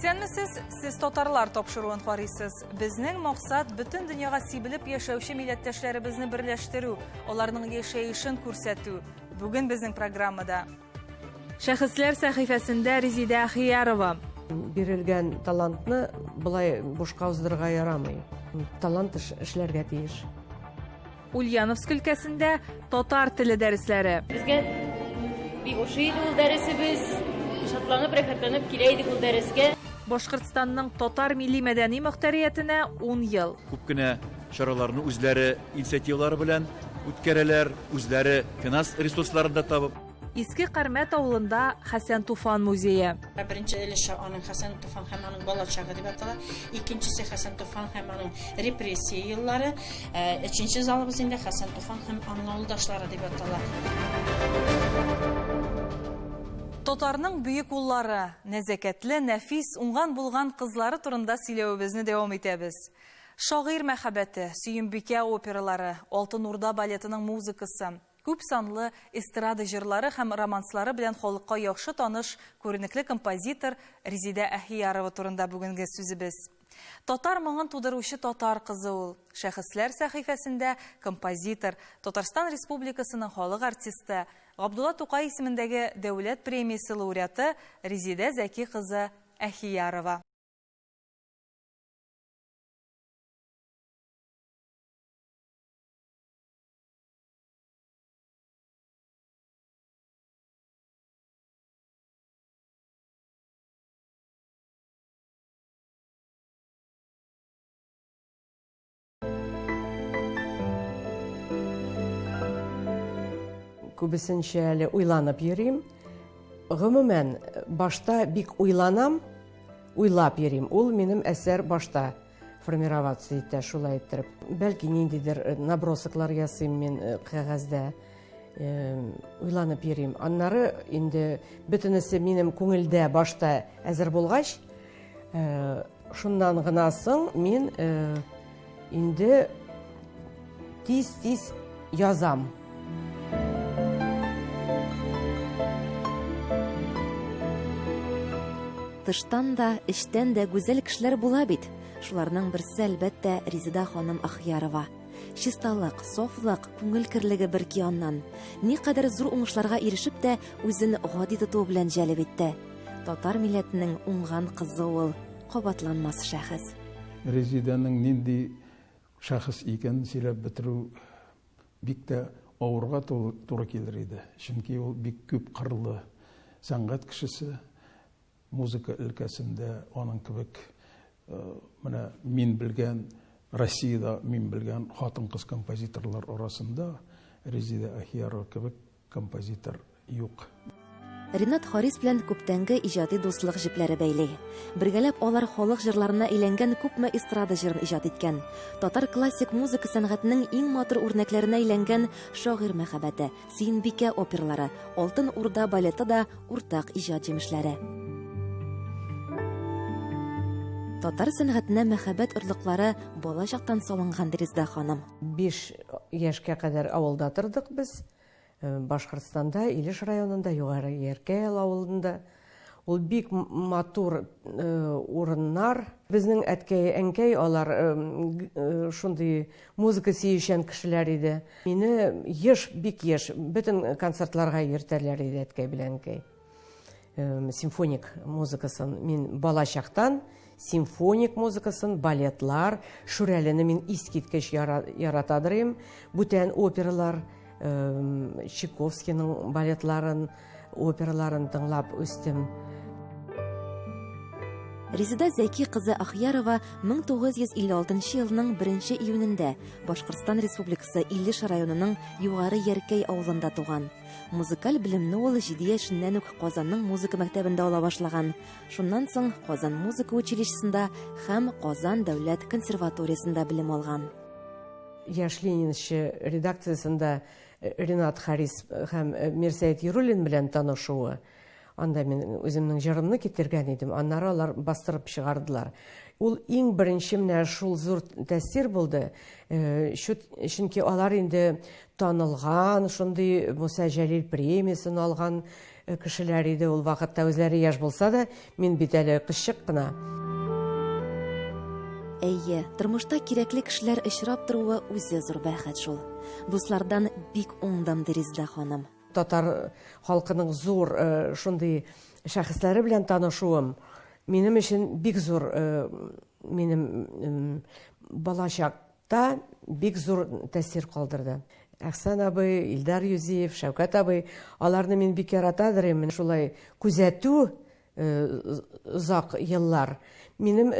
Исәнмесез, сез татарлар тапшыруын карыйсыз. Безнең максат бөтен дөньяга сибелеп яшәүче милләттәшләребезне берләштерү, аларның яшәешен күрсәтү. Бүген безнең программада Шәхесләр сәхифәсендә Резидә Ахиярова. Бирелгән талантны болай бушка уздырырга ярамый. Талант эшләргә тиеш. Ульяновск өлкәсендә татар теле дәресләре. Безгә бик ошый иде ул дәресебез. Шатланып, рәхәтләнеп килә идек ул дәрескә. Башкортстанның татар милли-мәдәни мохтариятенә 10 ел. Күп кенә чараларны үзләре инициативалары белән үткәрәләр, үзләре финанс ресурсларын да табып. Иске Кармәт авылында Хәсән Туфан музее. Беренче өлеше аның Хәсән Туфан һәм аның балачагы дип атала. Икенчесе Хәсән Туфан һәм аның репрессия еллары. Э, өченче залыбыз инде Хәсән Туфан һәм аның авылдашлары дип атала. Татарның бөек уллары, нәзакәтле, нәфис, уңган булган кызлары турында сөйләвебезне дәвам итәбез. Шагыйрь мәхәббәте, Сөембикә опералары, Алтын Урда балетының музыкасы, Күп санлы эстрада җырлары һәм романслары белән халыкка яхшы таныш күренекле композитор Резидә Әхиярова турында бүгенге сүзебез. Татар моңын тудыручы татар кызы ул. Шәхесләр сәхифәсендә композитор, Татарстан Республикасының халык артисты, Габдулла Тукай исемендәге Дәүләт премиясе лауреаты Резидә Зәки кызы Әхиярова. Күбесенчә әле уйланып йөрим. Гомумән, башта бик уйланам, уйлап йөрим. Ул минем әсәр башта формироваться итә шулай иттереп. Бәлки ниндидер э, набросоклар ясыйм мин э, кәгазьдә э, уйланып йөрим. Аннары инде бөтенесе минем күңелдә башта әзер булгач, шуннан гына соң мин инде тиз-тиз язам. Тыштан да, эчтән дә гүзәл кешеләр була бит. Шуларның берсе, әлбәттә, Резеда ханым Ахиярова. Чисталык, сафлык, күңел керлеге бер аннан. Никадәр зур уңышларга ирешеп тә, үзен гади тотуы белән җәлеп итте. Татар милләтенең уңган кызы ул, кабатланмас шәхес. Резеданың нинди шәхес икәнен сөйләп бетерү бик тә авырга туры килер иде. Чөнки ул бик күп кырлы сәнгать кешесе, музыка өлкәсендә аның кебек э, менә мин белгән Россиядә мин белгән хатын-кыз композиторлар арасында Резида Ахиярова кебек композитор юк. Ренат Харис белән күптәнге иҗади дуслык җепләре бәйли. Бергәләп алар халык җырларына әйләнгән күпме эстрада җырын иҗат иткән. Татар классик музыка сәнгатенең иң матур үрнәкләренә әйләнгән Шагыйрь мәхәббәте, Сөембикә опералары, Алтын Урда балеты да уртак иҗат җимешләре. Татар сәнгатенә мәхәббәт орлыклары бала чактан салынган, ди Резеда ханым. 5 яшькә кадәр авылда тордык без. Э, Башкортстанда, Илеш районында, Югары Яркәйл авылында. Ул бик матур э, урыннар. Безнең әткәй, әнкәй алар э, шундый музыка сөючән кешеләр иде. Мине еш, бик еш бөтен концертларга йөртәләр иде әткәй белән әнкәй. Симфоник музыкасын мин бала чактан симфоник музыкасын, балетлар, Шүрәлене мин искиткеч яратадыр идем. Бүтән опералар, Чайковскийның балетларын, операларын тыңлап үстем. Резеда Зәки кызы Ахиярова 1956 елның 1 июнендә Башкортстан Республикасы Илеш районының Югары Яркәй авылында туган. Музыкаль белемне ул 7 яшеннән үк Казанның музыка мәктәбендә ала башлаган. Шуннан соң Казан музыка училищесында һәм Казан дәүләт консерваториясендә белем алган. Яшь ленинчы редакциясендә э, Ренат Харис һәм э, Мирсәет Яруллин белән танышуы. Анда мин үземнең җырымны китергән идем. Аннары алар бастырып чыгардылар. Ул иң беренче менә шул зур тәэсир булды. Э, чөнки алар инде танылган, шундый Муса Җәлил премиясен алган э, кешеләр иде ул вакытта үзләре яшь булса да, мин бит әле кызчык кына. Әйе, тормышта кирәкле кешеләр очрап торуы үзе зур бәхет шул. Дуслардан бик уңдым, ди Резеда ханым. Татар халкының зур шундый шәхесләре белән танышуым минем өчен бик зур минем балачакта бик зур тәэсир калдырды. Әхсән абый, Илдар Юзиев, Шәүкәт абый, аларны мин бик яратадыр идем. Шулай күзәтү озак еллар минем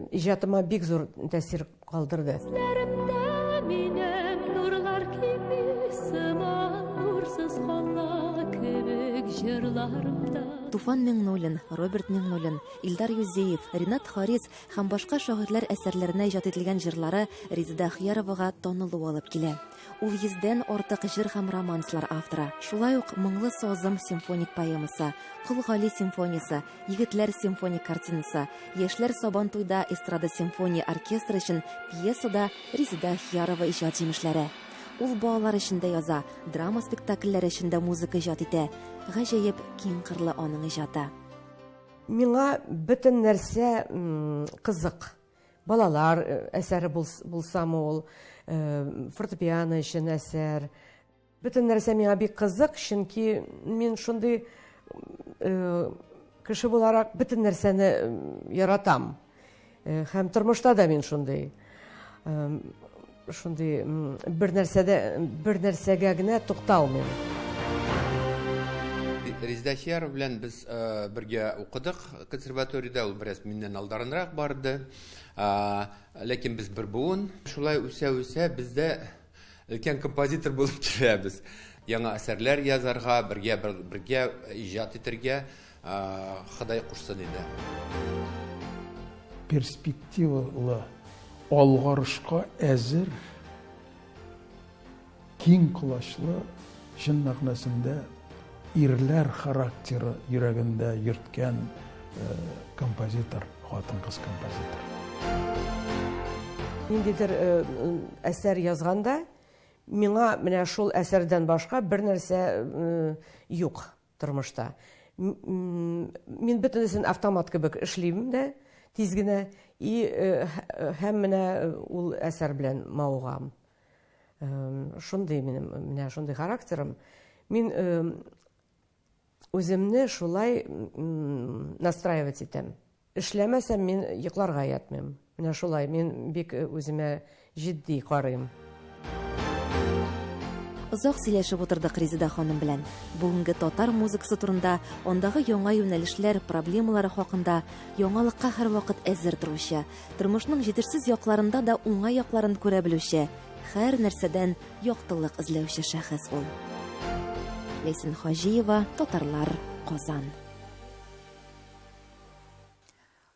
иҗатыма бик зур тәэсир калдырды. Күзләремдә минем нурлар кими сыман нурсыз кала кебек җырларымда. Туфан Миңнуллин, Роберт Миңнуллин, Илдар Юзеев, Ренат Харис һәм башка шагыйрьләр әсәрләренә иҗат ителгән җырлары Резеда Ахияровага танылу алып килә. Ул йөздән артык җыр һәм романслар авторы. Шулай ук Моңлы сазым симфоник поэмасы, Кол Гали симфониясе, Егетләр симфоник картинасы, Яшьләр Сабантуйда эстрада симфония оркестры өчен пьеса да Резеда Ахиярова иҗат җимешләре. Ул балалар өчен дә яза, драма спектакльләре өчен дә музыка иҗат итә. Гаҗәеп киң кырлы аның иҗаты. Миңа бөтен нәрсә кызык. Балалар әсәре булсамы ул, фортепиано өчен әсәр. Бөтен нәрсә миңа бик кызык, чөнки мин шундый кеше буларак бөтен нәрсәне яратам. Һәм тормышта да мин шундый. Шундый бер нәрсәдә бер нәрсәгә генә тукталмыйм. Резеда Ахиярова белән без бергә укыдык консерваториядә, ул бераз миннән алдарынрак барды. Ләкин без бер буын. Шулай үсә-үсә без дә өлкән композитор булып киләбез. Яңа әсәрләр язарга, бергә бергә иҗат итәргә Ходай кушсын иде. Перспективалы алгарышка әзер, киң колачлы, чын мәгънәсендә ирләр характеры йөрәгендә йөрткән композитор, хатын-кыз композитор. Ниндидер әсәр язганда, миңа менә шул әсәрдән башка бер нәрсә юк тормышта. Мин бөтенесен автомат кебек эшлим дә, тиз генә, и һәм менә ул әсәр белән мавыгам. Шундый минем, менә шундый характерым. Мин үземне шулай настраивать итәм. Эшләмәсәм, мин йокларга ятмыйм. Менә шулай, мин бик үземә җитди карыйм. Озак сөйләшеп утырдык Резеда ханым белән. Бүгенге татар музыкасы турында, андагы яңа юнәлешләр, проблемалары хакында, яңалыкка һәрвакыт әзер торучы, тормышның җитешсез якларында да уңай якларын күрә белүче, һәр нәрсәдән яктылык эзләүче шәхес ул. Ләйсән Хаҗиева, Татарлар, Казан.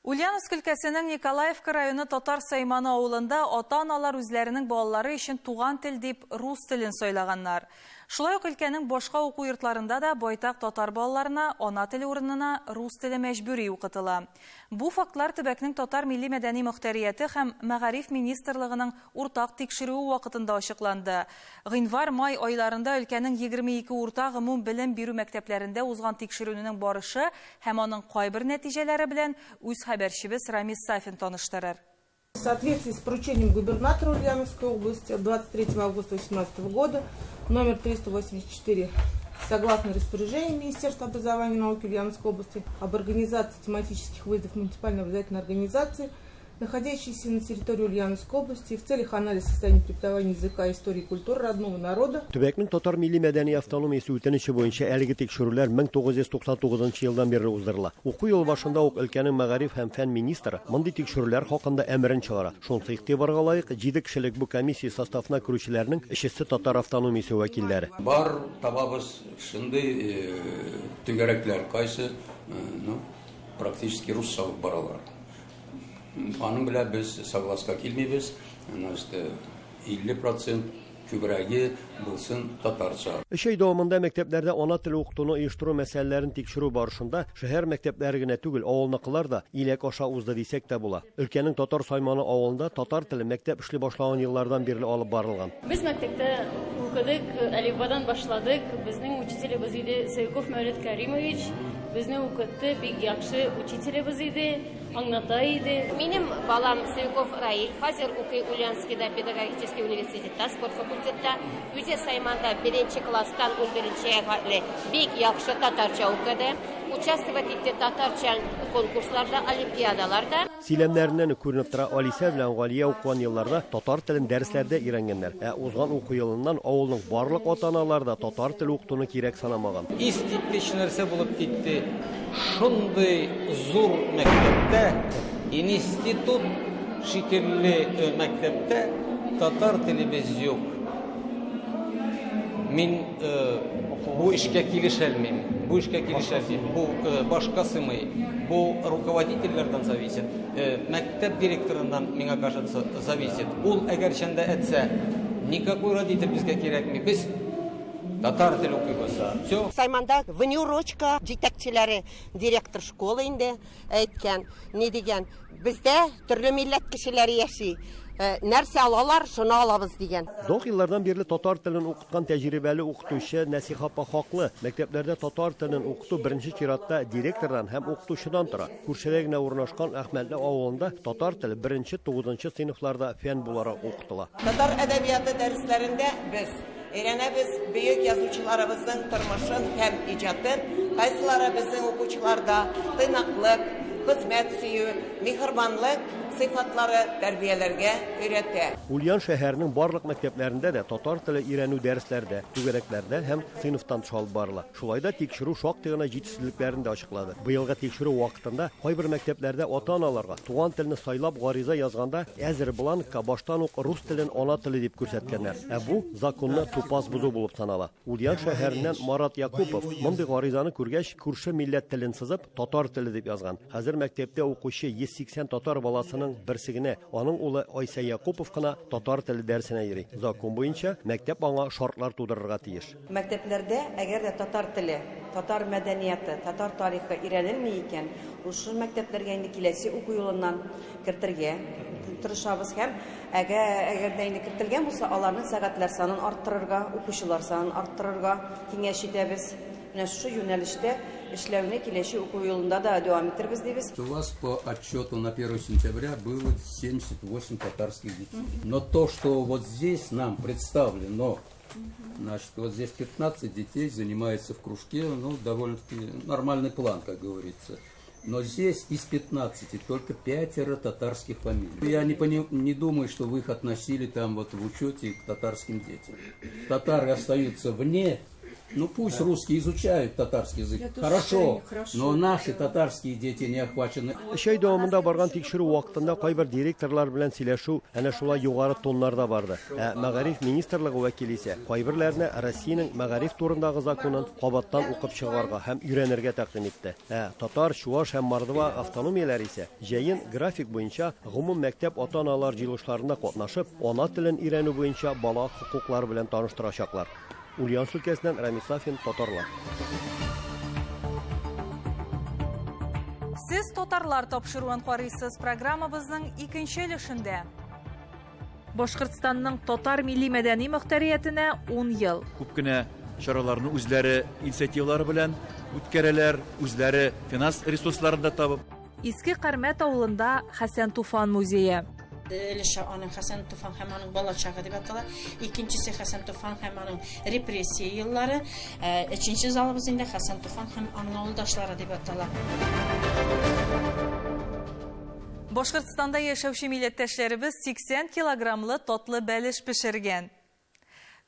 Ульяновск өлкәсенең Николаевка районы Татар Сайманы авылында ата-аналар үзләренең балалары өчен туган тел дип рус телен сайлаганнар. Шулай ук өлкәнең башка уку йортларында да байтак татар балаларына ана теле урынына рус теле мәҗбүри укытыла. Бу фактлар төбәкнең татар милли-мәдәни мохтәрияте һәм Мәгариф министрлыгының уртак тикшерүе вакытында ачыкланды. Гыйнвар-май айларында өлкәнең 22 урта гомум белем бирү мәктәпләрендә узган тикшерүнең барышы һәм аның кайбер нәтиҗәләре белән үз хәбәрчебез Рамис Сафин таныштырыр. В соответствии с поручением губернатора Ульяновской области от 23 августа 2018 года номер 384 согласно распоряжению Министерства образования и науки Ульяновской области об организации тематических выездов муниципальной образовательной организации, находящейся на территории Ульяновской области, в целях анализа состояния преподавания языка, истории и культуры родного народа. Төбәкнең татар милли-мәдәни автономиясе үтенече буенча әлеге тикшерүләр 1999 елдан бирле уздырыла. Уку елы башында ук өлкәнең мәгариф һәм фән министры мондый тикшерүләр хакында әмерен чыгара. Шунысы игътибарга лаек, җиде кешелек бу комиссия составына керүчеләрнең өчесе татар автономиясе вәкилләре. Бар табабыз шундый түгәрәкләр, кайсы, ну, практически русча алып баралар. Аның белән без согласка килмибез. Значит, 50 процент Күбрәге булсын татарча. Өч ай дәвамында мәктәпләрдә ана теле укытуны оештыру мәсьәләләрен тикшерү барышында шәһәр мәктәпләре генә түгел, авылныкылар да иләк аша узды дисәк тә була. Өлкәнең Татар Сайманы авылында татар теле мәктәп эшли башлаган еллардан бирле алып барылган. Без мәктәптә укыдык, әлифбадан башладык. Безнең учителебез иде Саюков Мәүлет Кәримович. Безне укытты, бик яхшы учителебез иде. Аңлата иде. Минем балам Саюков Раил хәзер укый Ульяновскида педагогический университетта, спорт факультетта. Үзе Сайманда беренче класстан унберенчегә хәтле бик яхшы татарча укыды. Участвовать итте татарча конкурсларда, олимпиадаларда. Сөйләмнәреннән үк күренеп тора, Алисә белән Галия укыган елларда татар телен дәресләрдә өйрәнгәннәр. Ә узган уку елыннан авылның барлык ата-аналары да татар теле укытуны кирәк санамаган. Искиткеч нәрсә булып китте. Шундый зур мәктәптә, институт шикелле мәктәптә татар телебез юк. Мин бу эшкә килешәлмим. Бу эшкә килешәлмим. Бу башка сыймый. Бу руководительләрдән зависит. Мәктәп директорыннан, миңа кажется, зависит. Ул әгәр чында әйтсә, никакой родитель безгә кирәкми. Без татар теле укыйбыз. Все. Сайманда внеурочка җитәкчеләре, директор школы инде әйткән, ни дигән, бездә төрле милләт кешеләре яши. Нәрсә алалар, шуны алабыз дигән. Озак еллардан бирле татар телен укыткан тәҗрибәле укытучы Нәсиха апа хаклы. Мәктәпләрдә татар телен укыту беренче чиратта директордан һәм укытучыдан тора. Күршедә генә урнашкан Әхмәтле авылында татар теле беренче, тугызынчы сыйныфларда фән буларак укытыла. Татар әдәбияты дәресләрендә без өйрәнәбез бөек язучыларыбызның тормышын һәм иҗатын, кайсылары безнең укучыларда тыйнаклык, хезмәт сөю, миһербанлык сыйфатлары тәрбияләргә өйрәтә. Ульян шәһәренең барлык мәктәпләрендә дә татар теле өйрәнү дәресләрдә, түгәрәкләрдә һәм сыйныфтан тыш алып барыла. Шулай да тикшерү шактый гына җитешсезлекләрен дә ачыклады. Быелгы тикшерү вакытында кайбер мәктәпләрдә ата-аналарга туган телне сайлап гариза язганда әзер бланкка баштан ук рус телен ана теле дип күрсәткәннәр. Ә бу законны тупас бозу булып санала. Ульян шәһәреннән Марат Якупов мондый гаризаны күргәч, күрше милләт телен сызып, татар теле дип язган. Хәзер мәктәптә укучы 180 татар баласының берсе генә, аның улы Айсә Якупов кына татар теле дәресенә йөри. Закон буенча, мәктәп аңа шартлар тудырырга тиеш. Мәктәпләрдә әгәр дә татар теле, татар мәдәнияты, татар тарихы өйрәнелми икән, шушы мәктәпләргә инде киләсе уку юлыннан кертергә тырышабыз һәм әгәр дә инде кертелгән булса, аларның сәгатьләр санын арттырырга, укучылар санын арттырырга киңәш итәбез. Менә шушы юнәлештә эшләүне киләче уку елында да дәвам итербез дибез. У вас по отчету на 1 сентября было 78 татарских детей. Но то, что вот здесь нам представлено, значит, вот здесь 15 детей занимаются в кружке, ну, довольно-таки нормальный план, как говорится. Но здесь из 15 только пятеро татарских фамилий. Я не думаю, что вы их относили там вот в учете к татарским детям. Татары остаются вне. Ну пусть русские изучают татарский язык. Я тоже Хорошо, считаю, хорошо, но наши татарские дети не охвачены. Өч ай дәвамында барган тикшерү вакытында кайбер директорлар белән сөйләшү әнә шулай югары тоннарда барды. Ә мәгариф министрлыгы вәкиле исә кайберләренә Россиянең мәгариф турындагы законын кабаттан укып чыгарга һәм өйрәнергә тәкъдим итте. Ә татар, чуаш һәм мордва автономияләре исә җәен график буенча гомум мәктәп ата-аналар җыелышларында катнашып, ана телен өйрәнү буенча бала хокуклары белән таныштырачаклар. Ульяновск өлкәсеннән Рамис Сафин, Татарлар. Сез Татарлар тапшыруын карыйсыз. Программабызның икенче өлешендә. Башкортстанның татар милли мәдәни мөхтәриятенә 10 ел. Күп кенә чараларны үзләре инициативалары белән үткәрәләр, үзләре финанс ресурсларын да табып. Иске Кармәт авылында Хәсән Туфан музее. Өлеше аның Хәсән Туфан һәм аның балачагы дип атала. Икенчесе Хәсән Туфан һәм аның репрессия еллары. Өченче залыбыз инде Хәсән Туфан һәм аның авылдашлары дип атала. Башкортстанда яшәүче милләттәшләребез 80 килограммлы татлы бәлеш пешергән.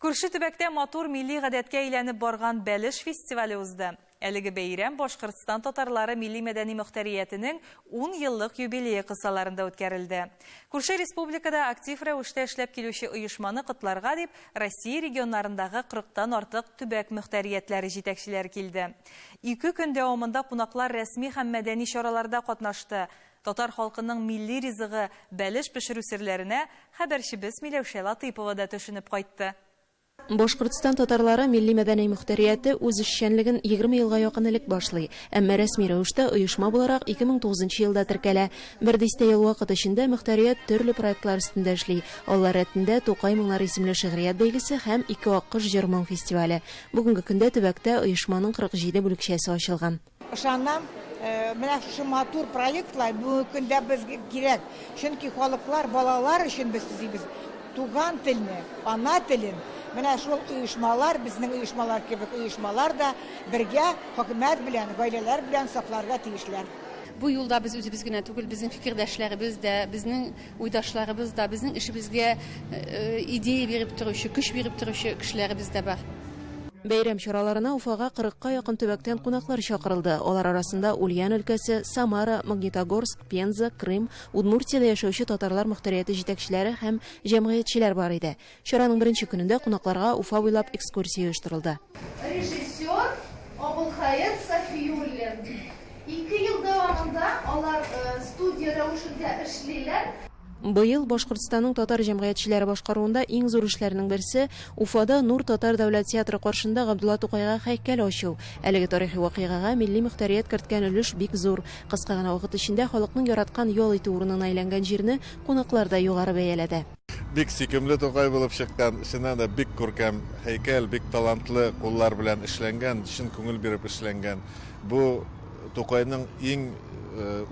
Күрше төбәктә матур милли гадәткә әйләнеп барган бәлеш фестивале узды. Әлеге бәйрәм Башкортстан татарлары милли мәдәни мөхтәриятенең 10 еллык юбилее кысаларында үткәрелде. Күрше республикада актив рәвештә эшләп килүче оешманы котларга дип Россия регионнарындагы 40-тан артык төбәк мөхтәриятләре җитәкчеләре килде. Ике көн дәвамында кунаклар рәсми һәм мәдәни чараларда катнашты. Татар халкының милли ризыгы бәлеш пешерү серләренә хәбәрчебез Миләүшә Латыйпова да төшенеп кайтты. Башкортстан татарлары милли-мәдәни мөхтәрияте үз эшчәнлеген 20 елга якын элек башлый, әмма рәсми рәвештә оешма буларак 2009 елда теркәлә. Бер дистә ел вакыт эчендә мөхтәрият төрле проектлар өстендә эшли. Алар рәтендә Тукай моңнары исемле шигърият бәйгесе һәм Ике аккош җыр-моң фестивале. Бүгенге көндә төбәктә оешманың 47 бүлекчәсе ачылган. Ышанам, менә шушы матур проектлар бүгенге көндә безгә кирәк. Чөнки халыклар, балалар өчен без төзибез туган телне, ана телен. Менә шул оешмалар, безнең оешмалар кебек оешмалар да бергә хөкүмәт белән, гаиләләр белән сакларга тиешләр. Бу юлда без үзебез генә түгел, безнең фикердәшләребез дә, безнең уйдашларыбыз да, безнең эшебезгә идея биреп торучы, көч биреп торучы кешеләребез дә бар. Бәйрәм чараларына Уфага кырыкка якын төбәктән кунаклар чакырылды. Алар арасында Ульян өлкәсе, Самара, Магнитогорск, Пенза, Крым, Удмуртиядә яшәүче татарлар мөхтәрияте җитәкчеләре һәм җәмгыятьчеләр бар иде. Чараның беренче көнендә кунакларга Уфа буйлап экскурсия оештырылды. Режиссер, Абылхаер Сафиуллин. Ике ел дәвамында алар студия рәвешендә эшлиләр. Быел Башкортстанның татар җәмгыятьчеләре башкаруында иң зур эшләрнең берсе, Уфада Нур татар дәүләт театры каршында Габдулла Тукайга һәйкәл ачу. Әлеге тарихи вакыйгага милли мөхтәрият керткән өлеш бик зур. Кыска гына вакыт эчендә халыкның яраткан ял итү урынына әйләнгән җирне кунаклар да югары бәяләде. Бик сөйкемле Тукай булып чыккан, чыннан да бик күркәм һәйкәл, бик талантлы куллар белән эшләнгән, чын күңел биреп эшләнгән. Бу Тукайның иң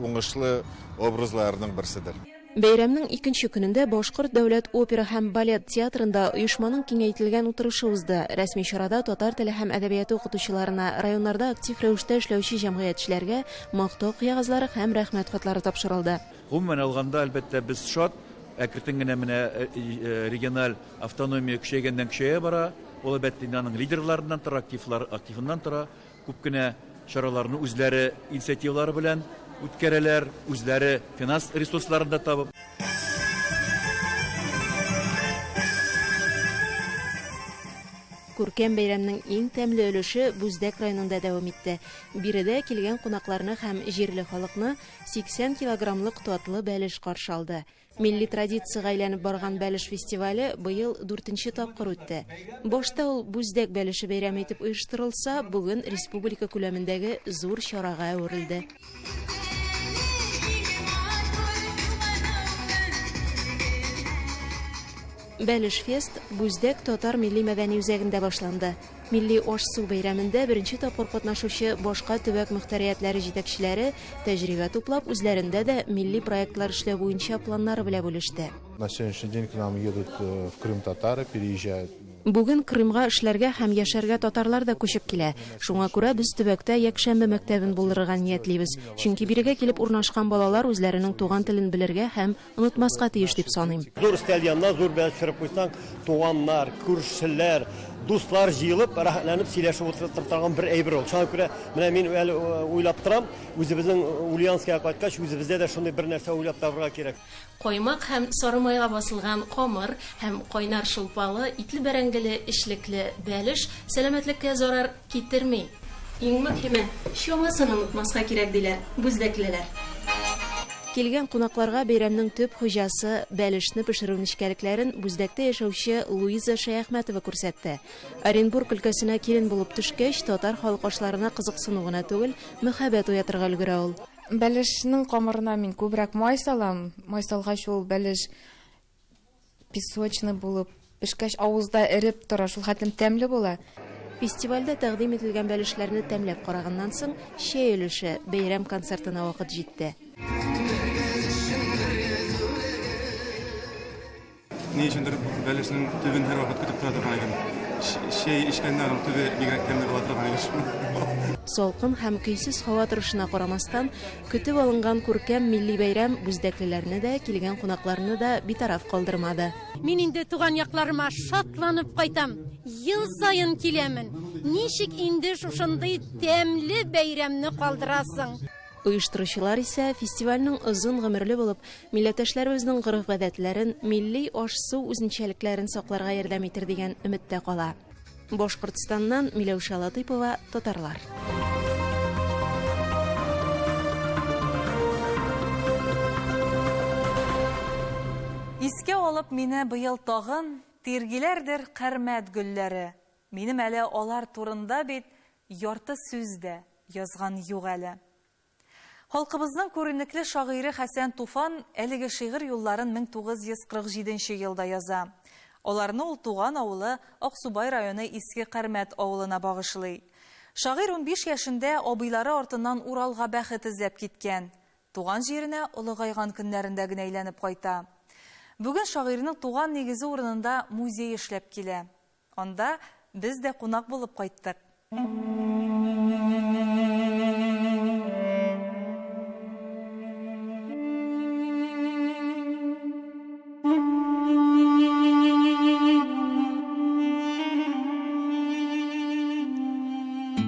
уңышлы образларының берседер. Бәйрәмнең икенче көнендә Башкорт дәүләт опера һәм балет театрында оешманың киңәйтелгән утырышы узды. Рәсми чарада татар теле һәм әдәбияты укытучыларына, районнарда актив рәвештә эшләүче җәмгыятьчеләргә Мактау кыягазлары һәм Рәхмәт хатлары тапшырылды. Гомумән алганда, әлбәттә, без шат. Әкертен генә менә региональ автономия көчәйгәннән-көчәя бара. Ул, әлбәттә, инде аның лидерларыннан тора, активлар, активыннан тора. Күп кенә чараларны үзләре инициативалары белән үткәрәләр, үзләре финанс ресурсларын да табып. Күркәм бәйрәмнең иң тәмле өлеше Бүздәк районында дәвам итте. Биредә килгән кунакларны һәм җирле халыкны 80 килограммлык татлы бәлеш каршы алды. Милли традициягә әйләнеп барган бәлеш фестивале быел дүртенче тапкыр үтте. Башта ул Бүздәк бәлеше бәйрәме итеп оештырылса, бүген республика күләмендәге зур чарага әверелде. Бәлеш фест Бүздәк татар милли-мәдәни үзәгендә башланды. Милли аш-су бәйрәмендә беренче тапкыр катнашучы башка төбәк мөхтәриятләре җитәкчеләре тәҗрибә туплап, үзләрендә дә милли проектлар эшләү буенча планнары белә бүлеште. На сегодняшний день к нам едут э, в Крым татары, переезжают. Бүген Крымга эшләргә һәм яшәргә татарлар да күчеп килә. Шуңа күрә без төбәктә якшәмбе мәктәбен булдырырга ниятлибез. Чөнки бирегә килеп урнашкан балалар үзләренең туган телен белергә һәм Онытмаска тиеш дип саныйм. Зур өстәл янына зур бәлеш пешереп куйсаң, туганнар, күршеләр, дуслар җыелып, рәхәтләнеп сөйләшеп утыра торган бер әйбер ул. Шуңа күрә менә мин әле уйлап торам, үзебезнең Ульяновскига кайткач, үзебездә дә шундый бер нәрсә уйлап табырга кирәк. Каймак һәм сары майга басылган камыр һәм кайнар шулпалы, итле-бәрәңгеле эчлекле бәлеш сәламәтлеккә зарар Китерми. Иң мөһиме, чамасын онытмаска кирәк, диләр бүздәклеләр. Килгән кунакларга бәйрәмнең төп хуҗасы, бәлешне пешерү нечкәлекләрен Бүздәктә яшәүче Луиза Шәяхмәтова күрсәтте. Оренбург өлкәсенә килен булып төшкәч, татар халык ашларына кызыксыну гына түгел, мөхәббәт уятырга өлгерә ул. Бәлешнең камырына мин күбрәк май салам. Май салгач, ул бәлеш Песочный булып, пешкәч авызда эреп тора, шул хәтлем тәмле була. Фестивальдә тәкъдим ителгән бәлешләрне тәмләп караганнан соң, чәй өлеше, бәйрәм концертына вакыт җитте. Ни өчендер бәлешнең төбен һәрвакыт көтеп тора торган идем. Чәй эчкәндә аның төбе бигрәк тәмле була торган иде шул. Салкын һәм көйсез һава торышына карамастан, Көтеп алынган күркәм милли бәйрәм бүздәклеләрне дә, килгән кунакларны да битараф калдырмады. Мин инде туган якларыма шатланып кайтам. Ел саен киләмен. Ничек инде шушындый тәмле бәйрәмне калдырасың? Оештыручылар исә фестивальнең озын гомерле булып, милләттәшләребезнең гореф-гадәтләрен, милли аш-су үзенчәлекләрен сакларга ярдәм итер дигән өметтә кала. Башкортстаннан Миләүшә Латыйпова, Татарлар. Искә алып мине быел тагын Тиргиләрдер Кармәт гөлләре. Минем әле алар турында бит ярты сүз дә язган юк әле. Халкыбызның күренекле шагыйре Хәсән Туфан әлеге шигырь юлларын 1947 нче елда яза. Аларны ул туган авылы Аксубай районы Иске Кармәт авылына багышлый. Шагыйрь 15 яшендә абыйлары артыннан Уралга бәхет эзләп киткән. Туган җиренә олыгайган көннәрендә генә әйләнеп кайта. Бүген шагыйрьнең туган нигезе урынында музей эшләп килә. Анда без дә кунак булып кайттык.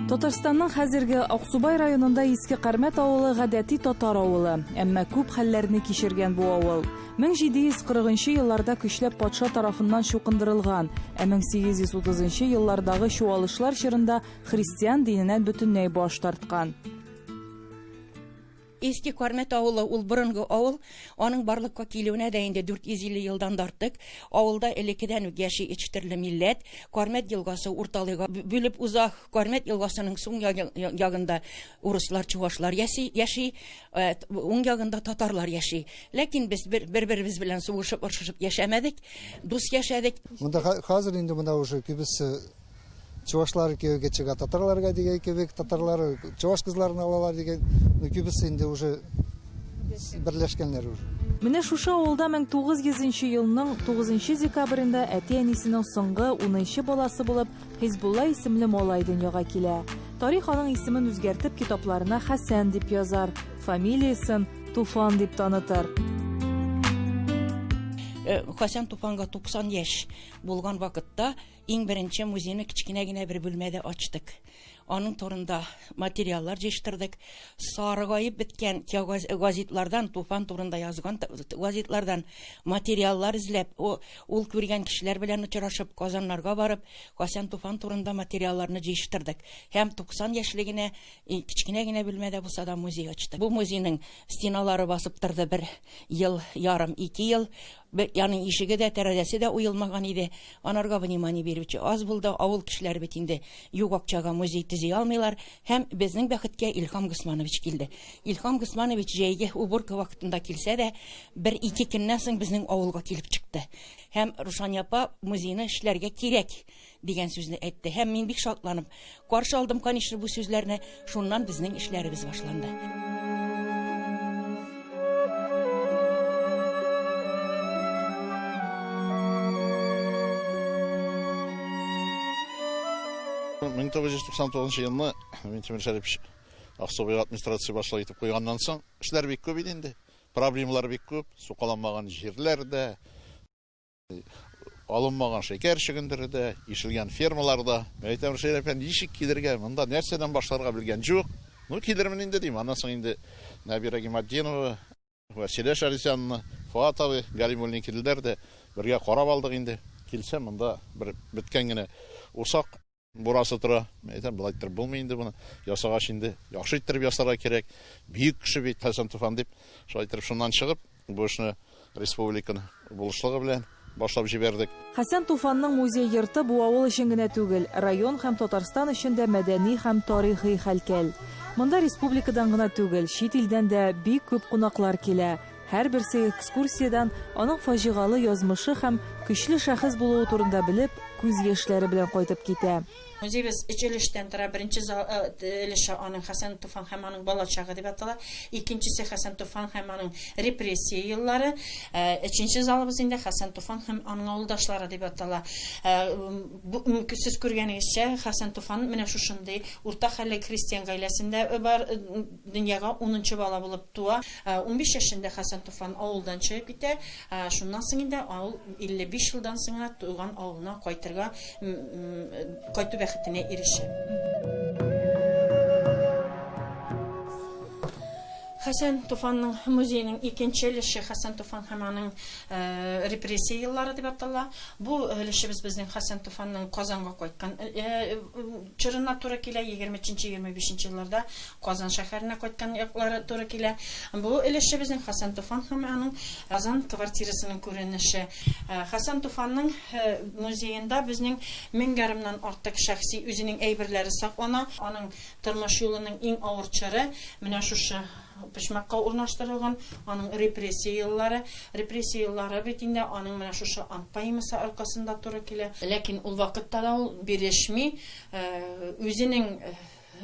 Татарстанның хәзерге Аксубай районында Иске Кармәт авылы гадәти татар авылы, әмма күп хәлләрне кичергән бу авыл. 1740 нчы елларда көчләп патша тарафыннан чукындырылган, ә 1830 нчы еллардагы чуалышлар чорында христиан диненнән бөтенләй баш тарткан. Иске Кармәт авылы ул борынгы авыл, аның барлыкка килүенә дә инде 450 елдан да артык. Авылда элеккедән үк яши өч төрле милләт. Кармәт елгасы урталыйга бүлеп уза. Кармәт елгасының суң ягында урыслар, чувашлар яши, яши, э, уң ягында татарлар яши. Ләкин без бер-беребез белән сугышып, оршышып яшәмәдек, дус яшәдек. Монда хәзер инде монда уже күбесе чувашлар кияүгә чыга татарларга дигән кебек, татарлар чуваш кызларын алалар дигән, күбесе инде уже берләшкәннәр уже. Менә шушы авылда 1900 нче елның 9 нчы декабрендә әти-әнисенең соңгы унынчы баласы булып Хизбулла исемле малай дөньяга килә. Тарих аның исемен үзгәртеп китапларына Хәсән дип язар, фамилиясен Туфан дип танытыр. Э, Хәсән Туфанга 90 яшь булган вакытта иң беренче музейны кечкенә генә бер бүлмәдә ачтык. Аның турында материаллар җыештырдык. Сарыгаеп беткән газетлардан, Туфан турында язган газетлардан материаллар эзләп, ул күргән кешеләр белән очрашып, Казаннарга барып, Хәсән Туфан турында материалларны җыештырдык. Һәм 90 яшьлегенә кечкенә генә бүлмәдә булса да музей ачтык. Бу музейның стеналары басып торды бер ел ярым, ике ел. Аның ишеге дә, тәрәзәсе дә уелмаган иде. Анарга внимание бирүче аз булды. Авыл кешеләре бит инде юк акчага музей төзи алмыйлар. Һәм безнең бәхеткә Илһам Госманович килде. Илһам Госманович җәйге уборка вакытында килсә дә, бер-ике көннән соң безнең авылга килеп чыкты. Һәм Рушания апа музейны эшләргә кирәк дигән сүзне әйтте. Һәм мин бик шатланып каршы алдым, конечно, бу сүзләрне. Шуннан безнең эшләребез башланды. Мең 1999 елны Минтимер Шәрипович Аксубай администрация башлыгы итеп куйганнан соң, эшләр бик күп иде инде. Проблемалар бик күп, сукаланмаган җирләр дә, Алынмаган шикәр чөгендере дә, ишелгән фермалар да. Мин әйтәм, Рушәйр әфәнде, ничек килергә, монда нәрсәдән башларга белгән юк. Ну, килермен инде, дим. Аннан соң инде Нәбирә Гиматдинова, Вәсилә Шәрифҗанова, Фоат абый Галимуллин килделәр дә, бергә карап алдык инде. Килсәм, монда бер беткән генә усак. Бурасы тора. Мин әйтәм, болай иттереп булмый инде моны. Ясагач инде яхшы иттереп ясарга кирәк. Бөек кеше бит Хәсән Туфан дип, шулай иттереп шуннан чыгып, бу эшне республиканың булышлыгы белән башлап җибәрдек. Хәсән Туфанның музей-йорты бу авыл өчен генә түгел, район һәм Татарстан өчен дә мәдәни һәм тарихи хәлкәл. Монда республикадан гына түгел, чит илдән дә бик күп кунаклар килә. Һәрберсе экскурсиядән аның фаҗигалы язмышы һәм көчле шәхес булуы турында белеп, күз яшьләре белән кайтып китә. Музеебыз өч өлештән тора. Беренче зал, өлеше аның Хәсән Туфан һәм аның балачагы дип атала. Икенчесе Хәсән Туфан һәм аның репрессия еллары. Өченче залыбыз инде Хәсән Туфан һәм аның авылдашлары дип атала. Бу, сез күргәнегезчә, Хәсән Туфан менә шушындый урта хәлле крестьян гаиләсендә бар, дөньяга унынчы бала булып туа. 15 яшендә Хәсән Туфан авылдан чыгып китә. Шуннан соң инде ул 55 елдан соң гына туган авылына кайтырга кайту бәхетенә ирешә. Хәсән Туфанның музееның икенче өлеше Хәсән Туфан һәм аның репрессия еллары дип атала. Бу өлешебез безнең Хәсән Туфанның Казанга кайткан чорына туры килә, 23-25 елларда Казан шәһәренә кайткан яклары туры килә. Бу өлеше безнең Хәсән Туфан һәм аның Казан квартирасының күренеше. Хәсән Туфанның музеенда безнең мең ярымнан артык шәхси үзенең әйберләре саклана. Аның Тормыш юлының иң авыр чоры менә шушы почмакка урнаштырылган, аның репрессия еллары. Репрессия еллары бит инде аның менә шушы Ант поэмасы аркасында туры килә. Ләкин ул вакытта да ул бирешми, үзенең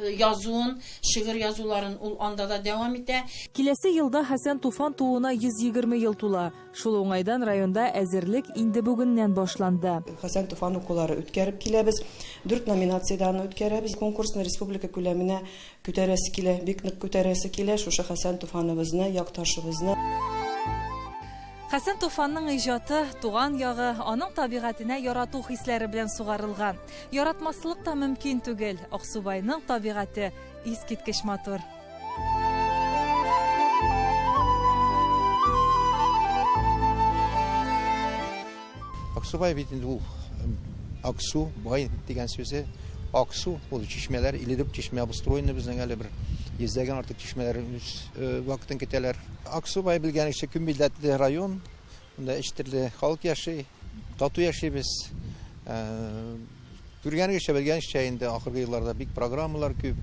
язуын, шигырь язуларын ул анда да дәвам итә. Киләсе елда Хәсән Туфан тууына 120 ел тула. Шул уңайдан районда әзерлек инде бүгеннән башланды. Хәсән Туфан укулары үткәреп киләбез. Дүрт номинациядә аны үткәрәбез. Конкурсны республика күләменә күтәрәсе килә, бик нык күтәрәсе килә шушы Хәсән Туфаныбызны, якташыбызны. Хәсән Туфанның иҗаты, туган ягы, аның табигатенә ярату хисләре белән сугарылган. Яратмаслык та мөмкин түгел, Аксубайның табигате искиткеч матур. Аксубай бит инде ул Аксу, бай дигән сүзе. Аксу, ул чишмәләр, 54 чишмә обустроены безнең әле бер йөздәген артык чишмәләр үз э, вакытын көтәләр. Аксубай белгәнегезчә күп милләтле район. Монда өч төрле халык яши, тату яшибез. Э, күргәнегезчә, белгәнегезчә, инде ахыргы елларда бик программалар күп.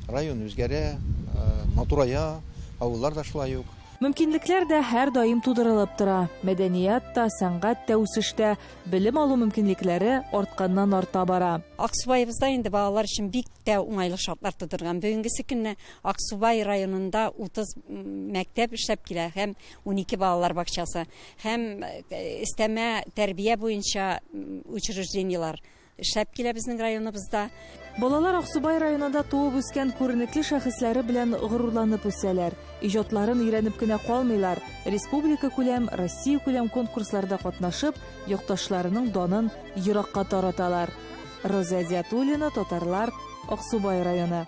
Район үзгәрә, э, матурая, авыллар да шулай ук. Мөмкинлекләр дә һәрдаим тудырылып тора. Мәдәният та, сәнгать тә үсештә, белем алу мөмкинлекләре артканнан-арта бара. Аксубаебызда инде балалар өчен бик тә уңайлы шартлар тудырган. Бүгенгесе көнне Аксубай районында 30 мәктәп эшләп килә һәм 12 балалар бакчасы һәм өстәмә тәрбия буенча учреждениелар эшләп килә безнең районыбызда. Балалар Аксубай районында туып үскән күренекле шәхесләре белән горурланып үсәләр. Иҗатларын өйрәнеп кенә калмыйлар, республикакүләм, Россиякүләм конкурсларда катнашып, якташларының данын еракка тараталар. Роза Әдиатуллина, Татарлар, Аксубай районы.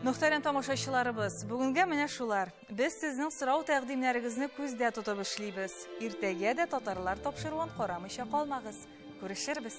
Мөхтәрәм тамашачыларыбыз, бүгенгә менә шулар. Без сезнең сорау-тәкъдимнәрегезне күздә тотып эшлибез. Иртәгә дә Татарлар тапшыруын карамыйча калмагыз. Күрешербез!